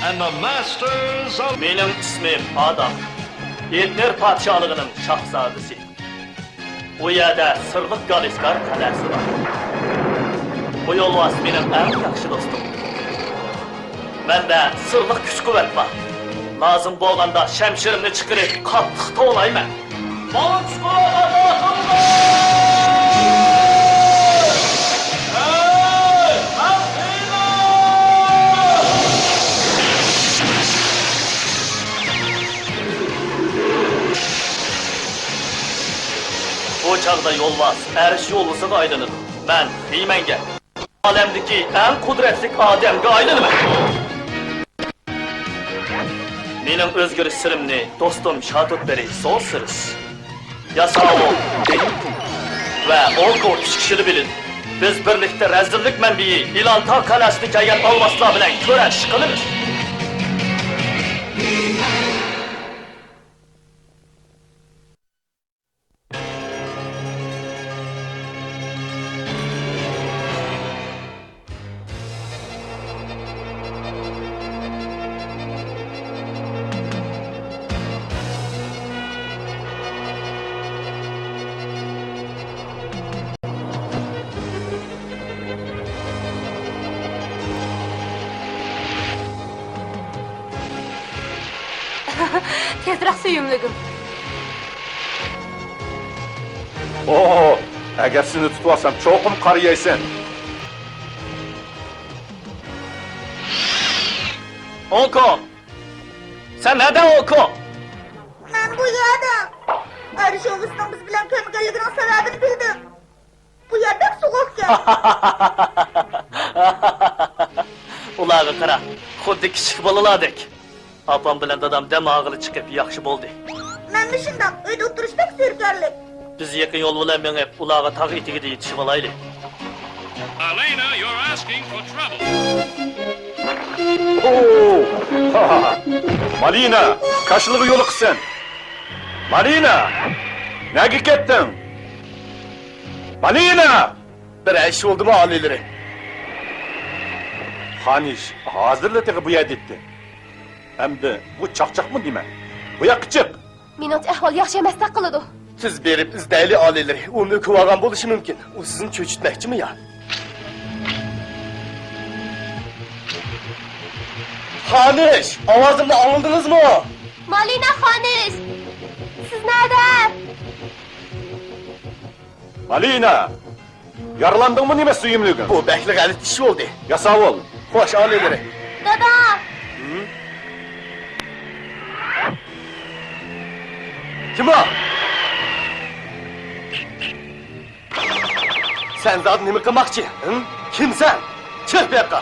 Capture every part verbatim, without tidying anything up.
And the masters of مېنىڭ ئىسمىم ئادام. ئېتنېر پادىشاھلىقىنىڭ شاھزادىسى. ئۇ يەردە سىرلىق گالىسكار قەلئەسى بار. بۇ يولۋاس مېنىڭ ئەڭ ياخشى دوستۇم. مەندە سىرلىق كۈچ-قۇۋۋەت بار. لازىم بولغاندا شەمشىرىمنى چىقىرىپ قاتتىق توۋلايمەن. مانسكو ئاتا قىلدى! ھەي، مەخفىيلار! بۇ چاغدا يولۋاس ئەرش يولۋىسىغا ئايلىنىدۇ. مەن خىمەنگە، ئالەمدىكى ئەڭ قۇدرەتلىك ئادەمگە ئايلىنىمەن. مېنىڭ ئۆزگىرىش سىرىمنى دوستۇم شاتۇتبېرى سوسىرس، ياساۋۇل دېنكۇ ۋە ئوكو ئۈچ كىشىلا بىلىدۇ. بىز بىرلىكتە رەزىللىك مەنبىيى ئىلانتاغ قەلئەسىدىن كەلگەن ئالۋاستىلار بىلەن كۈرەش قىلىمىز. تېزرەك، سۆيۈملۈكۈم. ئوھو، ئەگەر سېنى تۇتۇۋالسام، چوقۇم قارىيايسەن. ئوكو! سەن نەدە، ئوكو؟ مەن بۇ يەردە. ئەرش يولۋىسىنىڭ بىز بىلەن كۆنمىگەنلىكىنىڭ سەۋەبىنى بىلدىم. بۇ يەر بەك سوغۇقكەن. ئۇلارغا قارا، خۇددى كىچىك بالىلاردەك. ئاپام بىلەن دادام دەم ئالغىلى چىقىپ ياخشى بولدى. مەنمۇ شۇنداق، ئۆيدە ئولتۇرۇش بەك زېرىكەرلىك. بىز يېقىن يول بىلەن مېڭىپ، ئۇلارغا تاغ ئېتىكىدە يېتىشىۋالايلى. Alina, you're asking for trouble. ئوو! مالىنا، كاشىلىغا يولۇقىسەن. مالىنا! نەگە كەتتىڭ؟ مالىنا! بىر ئىش بولدىمۇ، ئالىيلىرى؟ خانىش ھازىرلا تېخى بۇ يەردە ئىدى. ئەمدى بۇ چاقچاقمۇ نېمە؟ بۇ ياققا چىق! مېنىڭچە ئەھۋال ياخشى ئەمەستەك قىلىدۇ. تېز بېرىپ ئىزدەيلى، ئالىيلىرى. ئۇمۇ كۆرۈۋالغان بولۇشى مۇمكىن. ئۇ سىزنى چۆچۈتمەكچىمۇ يا؟ خانىش، ئاۋازىمنى ئاڭلىدىڭىزمۇ؟ مالىنا خانىش! سىز نەدە؟ مالىنا! يارىلاندىڭمۇ نېمە سۆيۈملۈكۈم؟ بۇ بەكلا غەلىتە ئىش بولدى. ياساۋۇل! خوش، ئالىيلىرى. دادا! ھىم؟ كىم ئۇ؟ سەن زادى نېمە قىلماقچى؟ ھىم؟ كىمسەن؟ چىق بۇ ياققا!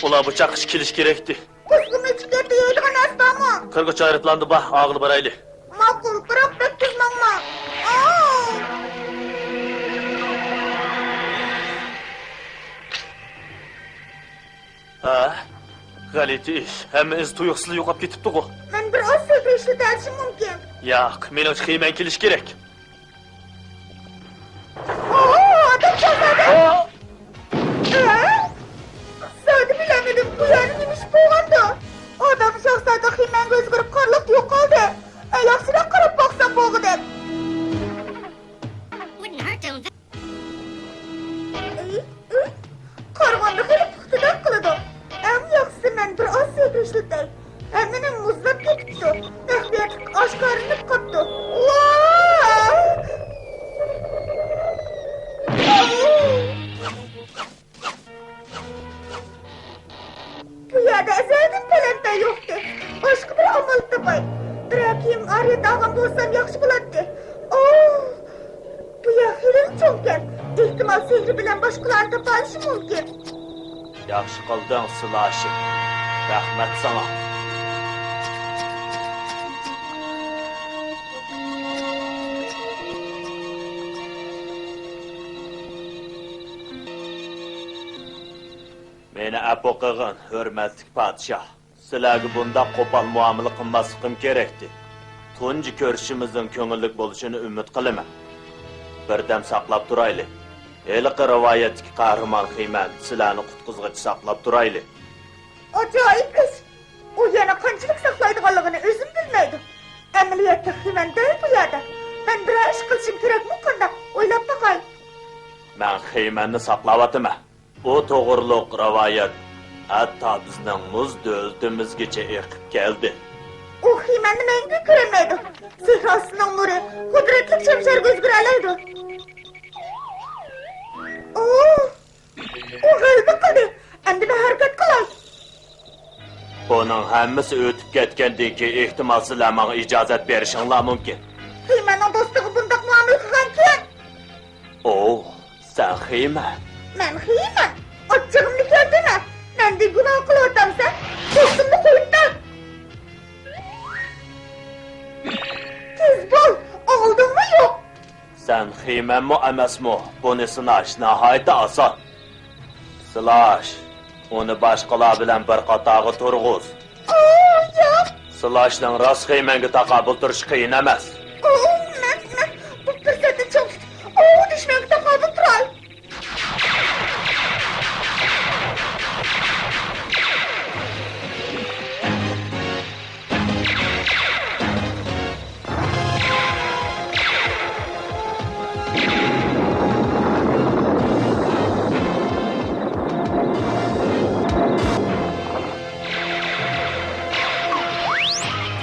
ئۇلار بۇ چاغقىچە كېلىشى كېرەكتى. قۇسقا مۈچۈك ئېتى يەيدىغان نەرسە بارمۇ؟ قىرغۇچ ئايروپىلاندا بار، ئاغىلى بارايلى. ماقۇل، بىراق بەك تېز ماڭما. ئاۋ! ھە؟ غەلىتە ئىش، ھەممە ئىز تۇيۇقسىزلا يوقاپ كېتىپتىغۇ. مەن بىر ئاز سەكرەشنى تەلىشىم مۇمكىن. ياق، مېنىڭچە خىمەن كېلىشى كېرەك. ئوو، ئادەم شاھزادە! ئە؟ زادى بىلەلمىدىم، بۇ يەردە نېمە ئىش بولغاندۇ؟ ئادەم شاھزادە خىمەنگە ئۆزگىرىپ قارلىقتا يوقالدى. ئە، ياخشىراق قاراپ باقسام بولغۇدەك. ئى، ئى، قارىغاندا خېلى پۇختىدەك قىلىدۇ. ئەڭ ياخشىسى مەن بىر ئاز سەكرىشلىتەي. ھەممىنى مۇزلاپ كېتىپتۇ. مەخپىيەتلىك ئاشكارىلىنىپ قاپتۇ. ۋاي! بۇ يەردە ئەزەلدىن پەلەمپەي يوقتى. باشقا بىر ئامال تاپاي. بىرەر كىيىم ئارىيەت ئالغان بولسام ياخشى بولاتتى. ئوھ! بۇ يەر خېلىلا چوڭكەن. ئېھتىمال سېھرى بىلەن باشقىلارنى تاپالىشى مۇمكىن. ياخشى قىلدىڭ، سىلاشىم. رەھمەت ساڭا. مېنى ئەپۇ قىلغىن، ھۆرمەتلىك پادىشاھ. سىلەرگە بۇنداق قوپال مۇئامىلە قىلماسلىقىم كېرەكتى. تۇنجى كۆرۈشۈشىمىزنىڭ كۆڭۈللۈك بولۇشىنى ئۈمىد قىلىمەن. بىردەم ساقلاپ تۇرايلى. ھېلىقى رىۋايەتتىكى قەھرىمان خىمەن سىلەرنى قۇتقۇزغىچە ساقلاپ تۇرايلى. ئاجايىپ ئىش! ئۇ يەنە قانچىلىك ساقلايدىغانلىقىنى ئۆزىمۇ بىلمەيدۇ. ئەمەلىيەتتە خىمەن دەل بۇ يەردە. مەن بىرەر ئىش قىلىشىم كېرەكمۇ قانداق؟ ئويلاپ باقاي. مەن خىمەننى ساقلاۋاتىمەن. ئۇ توغرۇلۇق رىۋايەت ھەتتا بىزنىڭ مۇز دۆلىتىمىزگىچە ئېقىپ كەلدى. ئۇ خىمەننى مەڭگۈ كۆرەلمەيدۇ. سېھراسىنىڭ نۇرى قۇدرەتلىك شەمشەرگە ئۆزگىرەلەيدۇ. ئۇ، ئۇ غەلىبە قىلدى. ئەمدى مەن ھەرىكەت قىلاي. بۇنىڭ ھەممىسى ئۆتۈپ كەتكەندىن كېيىن، ئېھتىمال، سىلەر ماڭا ئىجازەت بېرىشىڭلار مۇمكىن. خىمەننىڭ دوستىغا بۇنداق مۇئامىلە قىلغان كىم؟ ئوۋ، سەن خىمەن. مەن خىمەن؟ ئاچچىقىمنى كەلتۈرمە. مەندىن گۇناھ قىلىۋاتامسەن؟ دوستۇمنى قويۇپ بەر. تېز بول، ئالدىڭمۇ يوق؟ سەن خىمەنمۇ ئەمەسمۇ؟ بۇنى سىناش ناھايىتى ئاسان. سىلاش، ئۇنى باشقىلار بىلەن بىر قاتارغا تۇرغۇز. ئۇ، ياق. سىلاشنىڭ راست خىمەنگە تاقابىل تۇرۇشى قىيىن ئەمەس. ئۇ، مەن، مەن بۇ پۇرسەتنى چىڭ تۇتۇپ، ئۇ دۈشمەنگە تاقابىل تۇراي.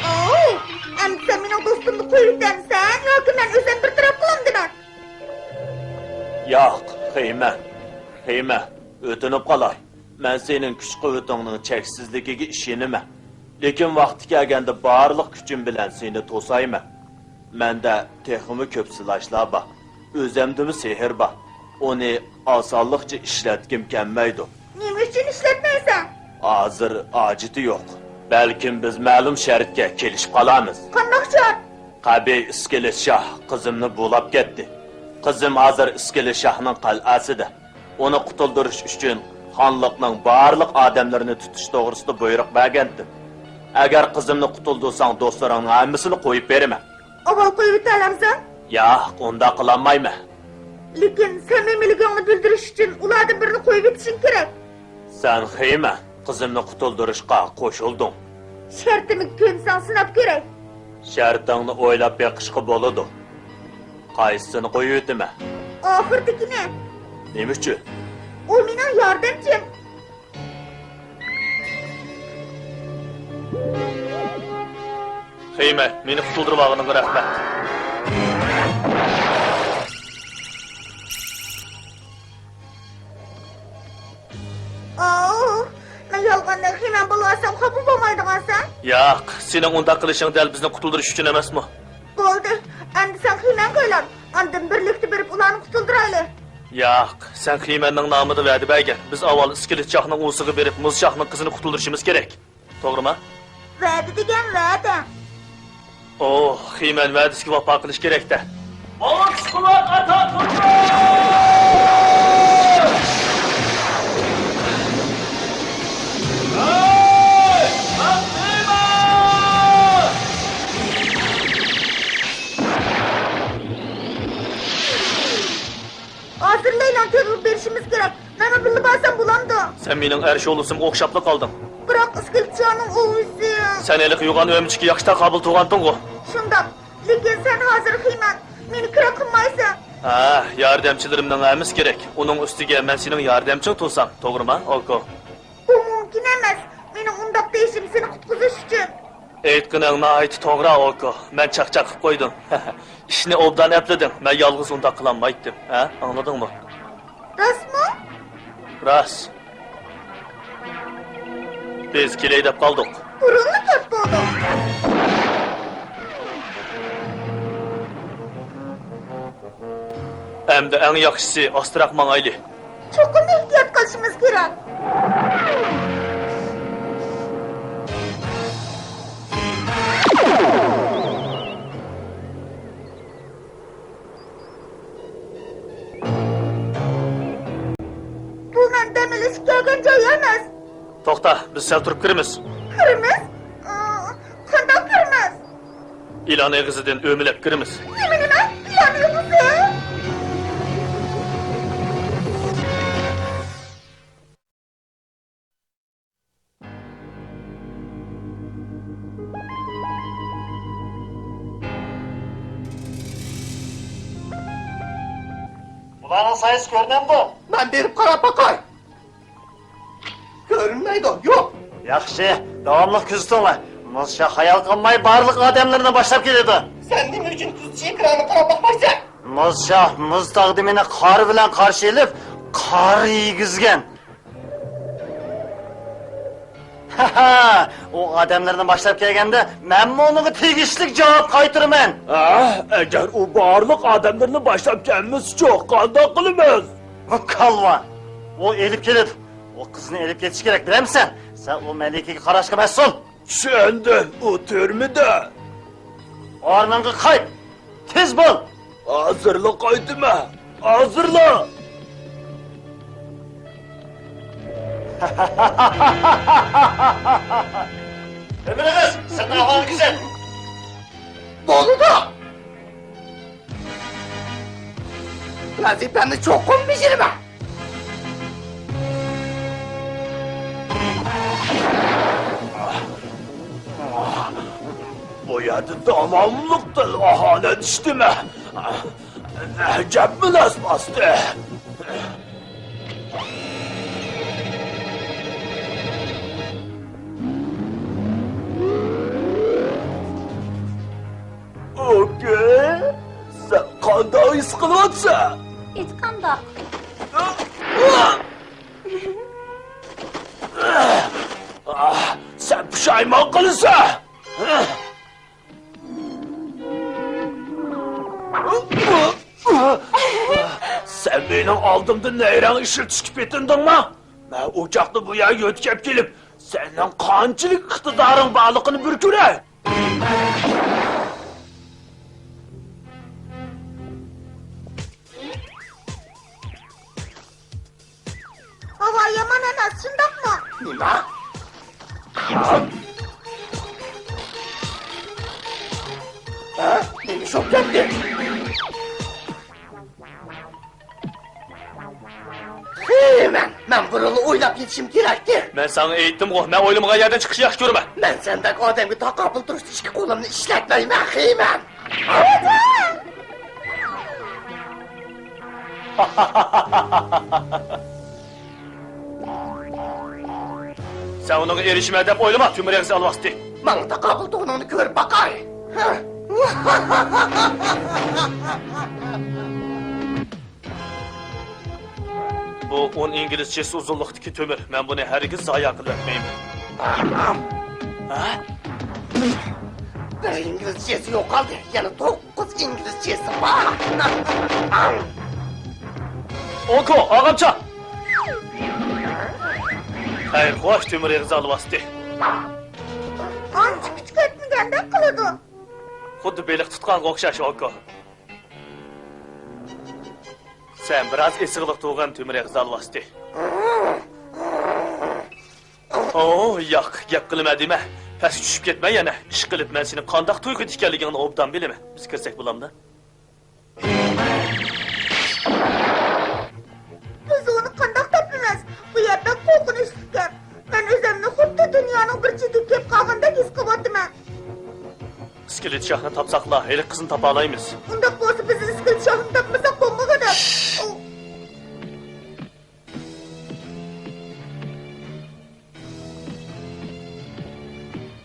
ئوي، ئەمدى سەن مېنىڭ دوستۇمنى قويۇۋېتەمسەن ياكى مەن ئۆزۈم بىر تەرەپ قىلامدىمەن؟ ياق، خىمەن، خىمەن، ئۆتۈنۈپ قالاي. مەن سېنىڭ كۈچ-قۇۋۋىتىڭنىڭ چەكسىزلىكىگە ئىشىنىمەن. لېكىن ۋاقتى كەلگەندە بارلىق كۈچۈم بىلەن سېنى توسايمەن. مەندە تېخىمۇ كۆپ سىلاشلار بار. ئۆزۈمدىمۇ سېھىر بار. ئۇنى ئاسانلىقچە ئىشلەتكۈم كەلمەيدۇ. نېمە ئۈچۈن ئىشلەتمەيسەن؟ ھازىر ھاجىتى يوق. بەلكىم بىز مەلۇم شەرتكە كېلىشىپ قالارمىز. قانداق شەرت؟ قەبىھ ئىسكىلىت شاھ قىزىمنى بۇلاپ كەتتى. قىزىم ھازىر ئىسكىلىت شاھنىڭ قەلئەسىدە. ئۇنى قۇتۇلدۇرۇش ئۈچۈن خانلىقنىڭ بارلىق ئادەملىرىنى تۇتۇش توغرىسىدا بۇيرۇق بەرگەنتىم. ئەگەر قىزىمنى قۇتۇلدۇرساڭ، دوستلىرىڭنىڭ ھەممىسىنى قويۇپ بېرىمەن. ئاۋۋال قويۇۋېتەلەمسەن؟ ياق، ئۇنداق قىلالمايمەن. لېكىن سەمىمىيلىكىڭنى بىلدۈرۈش ئۈچۈن ئۇلاردىن بىرىنى قويۇۋېتىشىڭ كېرەك. سەن خىمەن، قىزىمنى قۇتۇلدۇرۇشقا قوشۇلدۇڭ. شەرتىمگە كۆنسەڭ سىناپ كۆرەي. شەرتىڭنى ئويلاپ بېقىشقا بولىدۇ. قايسىسىنى قويۇۋېتىمەن؟ ئاخىرىدىكىنى. نېمە ئۈچۈن؟ ئۇ مېنىڭ ياردەمچىم. خىمەن، مېنى قۇتۇلدۇرۇۋالغىنىڭغا رەھمەت. ئاۋۇ، مەن يالغاندىن خىمەن بولۇۋالسام خاپا بولمايدىغانسەن؟ ياق، سېنىڭ ئۇنداق قىلىشىڭ دەل بىزنى قۇتۇلدۇرۇش ئۈچۈن ئەمەسمۇ؟ بولدى، ئەمدى سەن خىمەنگە ئايلان، ئاندىن بىرلىكتە بېرىپ ئۇلارنى قۇتۇلدۇرايلى. ياق، سەن خىمەننىڭ نامىدا ۋەدە بەرگەن. بىز ئاۋۋال ئىسكىلىت شاھنىڭ ئۇۋىسىغا بېرىپ، مۇز شاھنىڭ قىزىنى قۇتۇلدۇرۇشىمىز كېرەك. توغرىما؟ ۋەدە دېگەن ۋەدە. ئوھ، خىمەن ۋەدىسىگە ۋاپا قىلىش كېرەك-دە. ئوچ قۇلاق ئاتا تۇرغۇن! ھەي، مەن خىمەن! ھازىرلا ئېلان تېغىغا بېرىشىمىز كېرەك. مەنمۇ بىللە بارسام بولامدۇ؟ سەن مېنىڭ ئەر شولىسىمغا ئوخشاپلا قالدىڭ. بىراق ئىسكىلىتچانىڭ ئۇۋىسى. سەن ھېلىقى يوغان ئۆمۈچۈككە ياخشى تاقابىل تۇرغانتىڭغۇ. شۇنداق. لېكىن سەن ھازىر خىمەن. مېنى كىرا قىلمايسەن. ھە، ياردەمچىلىرىمنىڭ ھەممىسى كېرەك. ئۇنىڭ ئۈستىگە مەن سېنىڭ ياردەمچىڭ تۇرسام، توغرىما، ئوكو؟ ئۇ مۇمكىن ئەمەس. مېنىڭ ئۇنداق دېيىشىم سېنى قۇتقۇزۇش ئۈچۈن. ئېيتقىنىڭ ناھايىتى توغرا، ئوكو. مەن چاقچاق قىلىپ قويدۇم. ئىشنى ئوبدان ئەپلىدىڭ. مەن يالغۇز ئۇنداق قىلالمايتتىم. ھە، ئاڭلىدىڭمۇ؟ راستمۇ؟ راست. بىز كېلەي دەپ قالدۇق. بۇرۇنلا كەپ بولدۇق. ئەمدى ئەڭ ياخشىسى ئاستىراق ماڭايلى. چوقۇم ئېھتىيات قىلىشىمىز كېرەك. بۇ مەن دەم ئېلىشقا كەلگەن جاي ئەمەس. توختا، بىز سەل تۇرۇپ كىرىمىز. كىرىمىز؟ ئا، قانداق كىرىمىز؟ ئىلان ئېغىزىدىن ئۆمىلەپ كىرىمىز. نېمە، نېمە؟ ئىلان ئېغىزى؟ بۇلارنىڭ سايىسى كۆرۈنەمدۇ؟ مەن بېرىپ قاراپ باقاي. كۆرۈنمەيدۇ، يوق. ياخشى، داۋاملىق كۆزىتىڭلار. مۇز شاھ خىيال قىلماي بارلىق ئادەملىرىنى باشلاپ كېلىدۇ. سەن نېمە ئۈچۈن كۆزىتىش ئېكرانىغا قاراپ باقمايسەن؟ مۇز شاھ مۇز تاغدىمىنى قار بىلەن قارشى ئېلىپ، قار يېگۈزگەن. ھەھە، ئۇ ئادەملىرىنى باشلاپ كەلگەندە، مەنمۇ ئۇنىڭغا تېگىشلىك جاۋاب قايتۇرىمەن. ھە، ئەگەر ئۇ بارلىق ئادەملىرىنى باشلاپ كەلمىسىچۇ، قانداق قىلىمىز؟ بۇ كالۋا. ئۇ ئېلىپ كېلىدۇ. ئۇ قىزنى ئېلىپ كېتىش كېرەك، بىلەمسەن؟ سەن ئۇ مەلىكىگە قاراشقا مەسئۇل. چۈشەندىم، ئۇ تۈرمىدە. ئورنۇڭغا قايت! تېز بول! ھازىرلا قايتىمەن، ھازىرلا! تۆمۈر ئېغىز، سىرتنى ئاۋاڭغا كۆزەت! بولىدۇ! ۋەزىپەمنى چوقۇم بېجىرىمەن! بۇ يەردە داۋاملىق تېلېئاھانە چۈشتىمەن. ئەجەبمۇ نەس باستى. ئوكەي، سەن قانداق ھېس قىلىۋاتىسەن؟ ھېچقانداق. سەن پۇشايمان قىلىسەن! سەن مېنىڭ ئالدىمدا نەيرەڭ ئىشلىتىشكە پېتىندىڭمۇ؟ مەن ئۇ چاغدا بۇ يەرگە يۆتكەپ كېلىپ، سېنىڭ قانچىلىك ئىقتىدارىڭ بارلىقىنى بىر كۆرەي! ھاۋا يامان ئەمەس، شۇنداقمۇ؟ نېمە؟ ھە؟ نېمە شوك كەتتى؟ خېمەن، مەن بۇرۇنلا ئويلاپ يېتىشىم كېرەكتى. مەن ساڭا ئېيتتىمغۇ، مەن ئويلىمىغان يەردىن چىقىشنى ياخشى كۆرىمەن. مەن سەندەك ئادەمگە تاقابىل تۇرۇشتا ئىككى قولۇمنى ئىشلەتمەيمەن، خېمەن. سەن ئۇنىڭغا ئېرىشىمەن دەپ ئويلىما، تۆمۈر ئېغىز ئالۋاستى. ماڭا تاقابىل تۇرغىنىڭنى كۆرۈپ باقاي. بۇ ئون ئىنگلىز چېسى ئۇزۇنلۇقتىكى تۆمۈر. مەن بۇنى ھەرگىز زايە قىلىۋەتمەيمەن. ھە؟ بىر ئىنگلىز چېسى يوقالدى. يەنە توققۇز ئىنگلىز چېسى بار. ئوكو، ئاغامچا! خەير خوش، تۆمۈر ئېغىز ئالۋاستى. ئانچە كۈچ كەتمىگەندەك قىلىدۇ. خۇددى بېلىق تۇتقانغا ئوخشاش، ئوكو. سەن بىراز ئېسىقلىق تۇرغىن، تۆمۈر ئېغىز ئالۋاستى. ئوھ، ياق، گەپ قىلىمەن دېمە. پەسكە چۈشۈپ كەتمە يەنە. ئىشقىلىپ، مەن سېنىڭ قانداق تۇيغۇدا ئىكەنلىكىڭنى ئوبدان بىلىمەن. بىز كىرسەك بولامدۇ؟ بىز ئۇنى قانداق تاپىمىز؟ بۇ يەر بەك قورقۇنچلۇق ئىكەن. مەن ئۆزۈمنى خۇددى دۇنيانىڭ بىر چېتىگە كېلىپ قالغاندەك ھېس قىلىۋاتىمەن. ئىسكىلىت شاھنى تاپساقلا، ھېلىقى قىزنى تاپالايمىز. ئۇنداق بولسا، بىز ئىسكىلىت شاھنى تاپمىساق بولمىغۇدەك.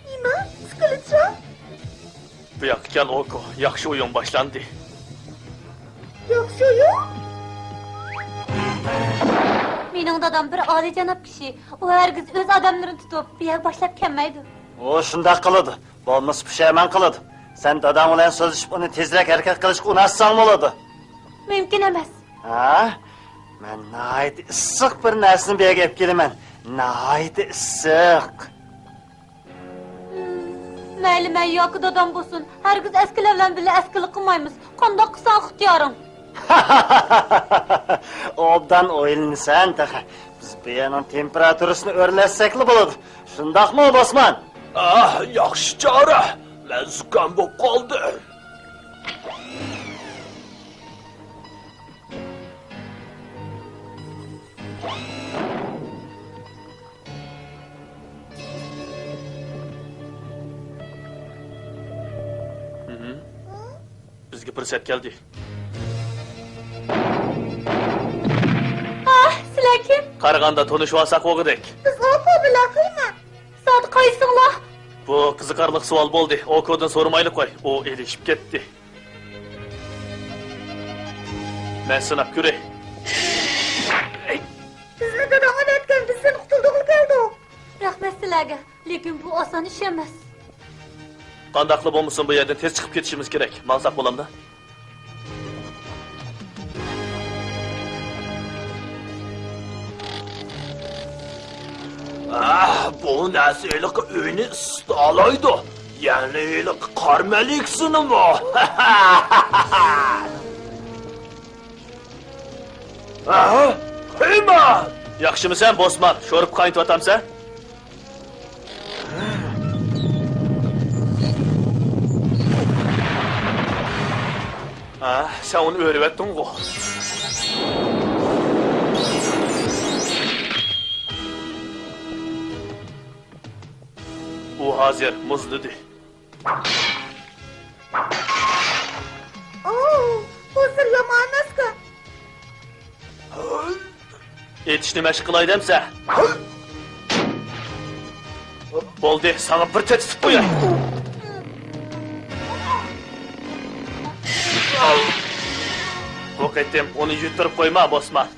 نېمە؟ ئىسكىلىت شاھ؟ بۇ ياققا كەل، ئوكو. ياخشى ئويۇن باشلاندى. ياخشى ئويۇن؟ مېنىڭ دادام بىر ئالىيجاناب كىشى. ئۇ ھەرگىز ئۆز ئادەملىرىنى تۇتۇپ، بۇ يەرگە باشلاپ كەلمەيدۇ. ئۇ شۇنداق قىلىدۇ. بولمىسا پۇشايمان قىلىدۇ. سەن داداڭ بىلەن سۆزلىشىپ، ئۇنى تېزرەك ھەرىكەت قىلىشقا ئۇناتساڭ بولىدۇ. مۇمكىن ئەمەس. ھە؟ مەن ناھايىتى ئىسسىق بىر نەرسىنى بۇ يەرگە ئېلىپ كېلىمەن. ناھايىتى ئىسسىق. مەيلى مەن ياكى دادام بولسۇن، ھەرگىز ئەسكىلەر بىلەن بىللە ئەسكىلىك قىلمايمىز. قانداق قىلساڭ ئىختىيارىڭ. ئوبدان ئويلىنىسەن تېخى. بىز بۇ يەرنىڭ تېمپېراتۇرىسىنى ئۆرلەتسەكلا بولىدۇ. شۇنداقمۇ، بوسمان؟ ئاھ، ياخشى چارە. مەن زۇكام بولۇپ قالدىم. بىزگە پۇرسەت كەلدى. كىم؟ قارىغاندا تونۇشۇۋالساق بولغۇدەك. بىز ئوكۇ بىلەن خېيمەن. زادى قايسىڭلار؟ بۇ قىزىقارلىق سوئال بولدى. ئوكۇدىن سورىمايلى قوي. ئۇ ئېلىشىپ كەتتى. مەن سىناپ كۆرەي. بىزنى داداڭ ئەۋەتكەن، بىز سېنى قۇتۇلدۇرغىلى كەلدۇق. رەھمەت سىلەرگە، لېكىن بۇ ئاسان ئىش ئەمەس. قانداقلا بولمىسۇن، بۇ يەردىن تېز چىقىپ كېتىشىمىز كېرەك. ماڭساق بولامدۇ؟ ئاھ، بۇ نەرسە ھېلىقى ئۆينى ئىسسىتالايدۇ. يەنە ھېلىقى قار مەلىكىسىنىمۇ. ئاھ، خېيمەن! ياخشىمۇسەن، بوسمان؟ شورپا قاينىتىۋاتامسەن؟ ھە، سەن ئۇنى ئۆرۈۋەتتىڭغۇ؟ ئۇ ھازىر مۇزلىدى. ئوو، بۇ سىر يامان ئەمەسكەن. ئېتىشنى مەشىق قىلاي دەمسە؟ بولدى، ساڭا بىر تېتىتىپ قوياي. بۇ قېتىم ئۇنى يۇتتۇرۇپ قويما، بوسمان.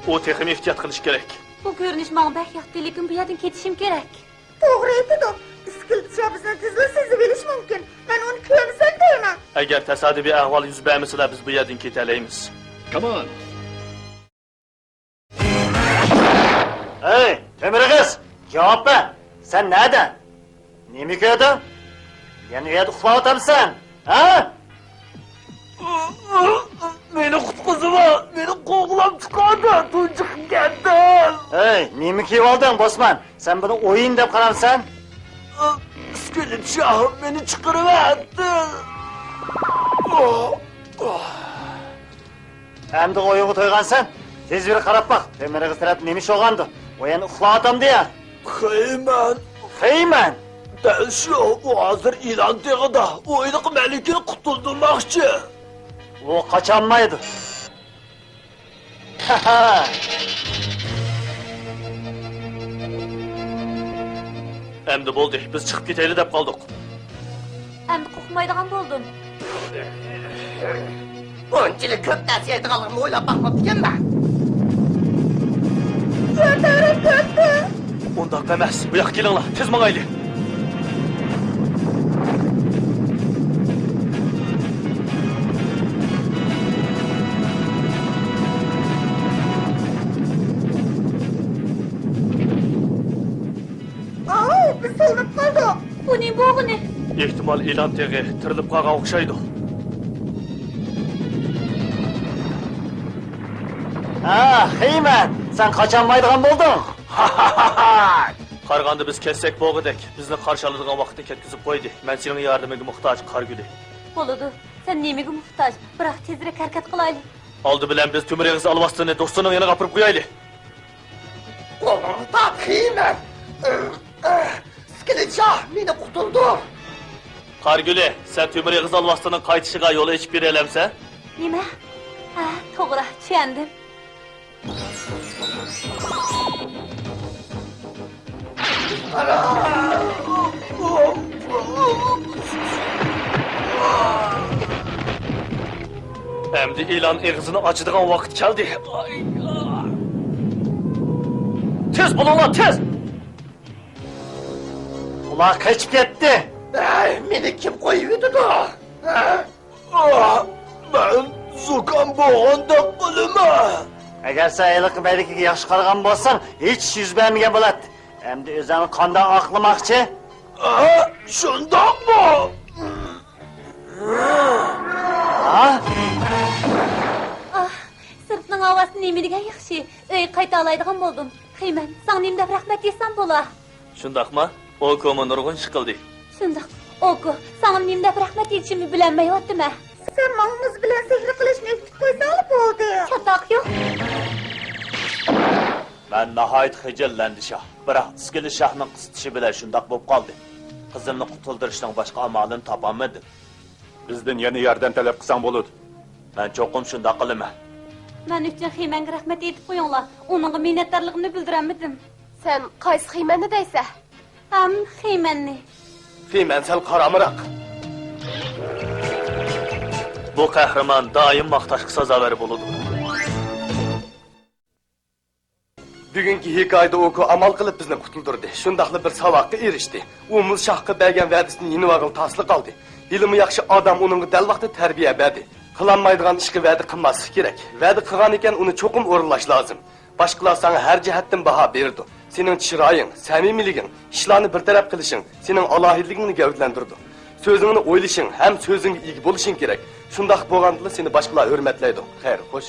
ئۇ تېخىمۇ ئېھتىيات قىلىشى كېرەك. بۇ كۆرۈنۈش ماڭا بەك ياقتى، لېكىن بۇ يەردىن كېتىشىم كېرەك. توغرا ئېيتىدۇ. ئىسكىلىتچى بىزنى تېزلا سېزىۋېلىشى مۇمكىن. مەن ئۇنى كۆرمىسەم دەيمەن. ئەگەر تاسادىپىي ئەھۋال يۈز بەرمىسىلا، بىز بۇ يەردىن كېتەلەيمىز. كامون! ھەي، تۆمۈر ئېغىز! جاۋاب بەر! سەن نەدە؟ نېمە كۆردۈڭ؟ يەنە ئۇ يەردە ئۇخلاۋاتامسەن؟ ھە؟ مېنى قۇتقۇزۇۋال! مېنى قوغلاپ چىقاردى! تۇنجۇقۇپ كەتتىم! ھەي، نېمە كىيىۋالدىڭ، بوسمان؟ سەن بۇنى ئويۇن دەپ قارامسەن؟ ئىسكىلىت شاھ مېنى چىقىرىۋەتتى! ئەمدى ئويۇنغا تويغانسەن؟ تېز بېرىپ قاراپ باق، تۆمۈر ئېغىز تەرەپتە نېمە ئىش بولغاندۇ؟ ئۇ يەنە ئۇخلاۋاتامدۇ يا؟ خېيمەن. خېيمەن؟ دەل شۇ، ئۇ ھازىر ئىلان تېغىدا، ئۇ ھېلىقى مەلىكىنى قۇتۇلدۇرماقچى. ئۇ قاچالمايدۇ. ئەمدى بولدى، بىز چىقىپ كېتەيلى دەپ قالدۇق. ئەمدى قورقمايدىغان بولدۇم. بۇنچىلىك كۆپ نەرسە يەيدىغانلىقىمنى ئويلاپ باقماپتىكەنمەن. كۆتۈرۈپ كەتتى. ئۇنداق ئەمەس، بۇ ياققا كېلىڭلار، تېز ماڭايلى. ئاۋۇ، بىز سولىنىپ قالدۇق. بۇ نېمە بولغىنى؟ ئېھتىمال ئىلان تېغى تىرىلىپ قالغان ئوخشايدۇ. ھە، خېيمەن، سەن قاچالمايدىغان بولدۇڭ. قارىغاندا بىز كەتسەك بولغۇدەك. بىزنى قارشى ئالىدىغان ۋاقىتنى كەتكۈزۈپ قويدى. مەن سېنىڭ ياردىمىڭگە موھتاج، قارا گۈلى. بولىدۇ. سەن نېمىگە موھتاج؟ بىراق تېزرەك ھەرىكەت قىلايلى. ئالدى بىلەن بىز تۆمۈر ئېغىز ئالۋاستىنى دوستىنىڭ يېنىغا ئاپىرىپ قويايلى. قولۇڭنى تارت، خېيمەن. ئىسكىلىت شاھ مېنى قۇتۇلدۇر. قارا گۈلى، سەن تۆمۈر ئېغىز ئالۋاستىنىڭ قايتىشىغا يول ئېچىپ بېرەلەمسەن؟ نېمە؟ ھە، توغرا، چۈشەندىم. ئەمدى ئىلان ئېغىزىنى ئاچىدىغان ۋاقىت كەلدى. تېز بولۇڭلار، تېز! ئۇلار قېچىپ كەتتى. ئەي، مېنى كىم قويۇۋېتىدۇ؟ ھە؟ ئاھ، مەن زۇكام بولغاندەك قىلىمەن. ئەگەر سەن ھېلىقى مەلىكىگە ياخشى قارىغان بولساڭ، ھېچ ئىش يۈز بەرمىگەن بولاتتى. ئەمدى ئۆزۈڭنى قانداق ئاقلىماقچى؟ ھە، شۇنداقمۇ؟ ھا؟ ئاھ، سىرتنىڭ ھاۋاسى نېمە دېگەن ياخشى. ئۆيگە قايتالايدىغان بولدۇم. خېيمەن، ساڭا نېمە دەپ رەھمەت ئېيتسام بولا؟ شۇنداقما؟ ئوكۇمۇ نۇرغۇن ئىش قىلدى. شۇنداق. ئوكۇ، ساڭا نېمە دەپ رەھمەت ئېيتىشىمنى بىلەلمەيۋاتىمەن. سەن ماڭا مۇز بىلەن سېھىر قىلىشنى ئۆگىتىپ قويساڭلا بولدى. چاتاق يوق. مەن ناھايىتى خىجىللەندى، شاھ. بىراق ئىسكىلىت شاھنىڭ قىستىشى بىلەن شۇنداق بولۇپ قالدى. قىزىمنى قۇتۇلدۇرۇشنىڭ باشقا ئامالىنى تاپالمىدىم. بىزدىن يەنە ياردەم تەلەپ قىلساڭ بولىدۇ. مەن چوقۇم شۇنداق قىلىمەن. مەن ئۈچۈن خىمەنگە رەھمەت ئېيتىپ قويۇڭلار. ئۇنىڭغا مىننەتدارلىقىمنى بىلدۈرەلمىدىم. سەن قايسى خىمەننى دەيسە؟ ھەم خىمەننى. خىمەن سەل قارامراق. بۇ قەھرىمان دائىم ماختاشقا سازاۋەر بولىدۇ. بۈگۈنكى ھېكايىدە ئوكۇ ئامال قىلىپ بىزنى قۇتۇلدۇردى. شۇنداقلا بىر ساۋاققا ئېرىشتى. ئۇ مۇز شاھقا بەرگەن ۋەدىسىنى يېنىۋالغىلى تاسلا قالدى. ھېلىمۇ ياخشى ئادەم ئۇنىڭغا دەل ۋاقتىدا تەربىيە بەردى. قىلالمايدىغان ئىشقا ۋەدە قىلماسلىق كېرەك. ۋەدە قىلغانىكەن، ئۇنى چوقۇم ئورۇنلاش لازىم. باشقىلار ساڭا ھەر جەھەتتىن باھا بېرىدۇ. سېنىڭ چىرايىڭ، سەمىمىيلىكىڭ، ئىشلارنى بىر تەرەپ قىلىشىڭ سېنىڭ ئالاھىدىلىكىڭنى گەۋدىلەندۈرىدۇ. سۆزۈڭنى ئويلىشىڭ ھەم سۆزۈڭگە ئىگە بولۇشۇڭ كېرەك. شۇنداق بولغاندىلا سېنى باشقىلار ھۆرمەتلەيدۇ. خەير، خوش.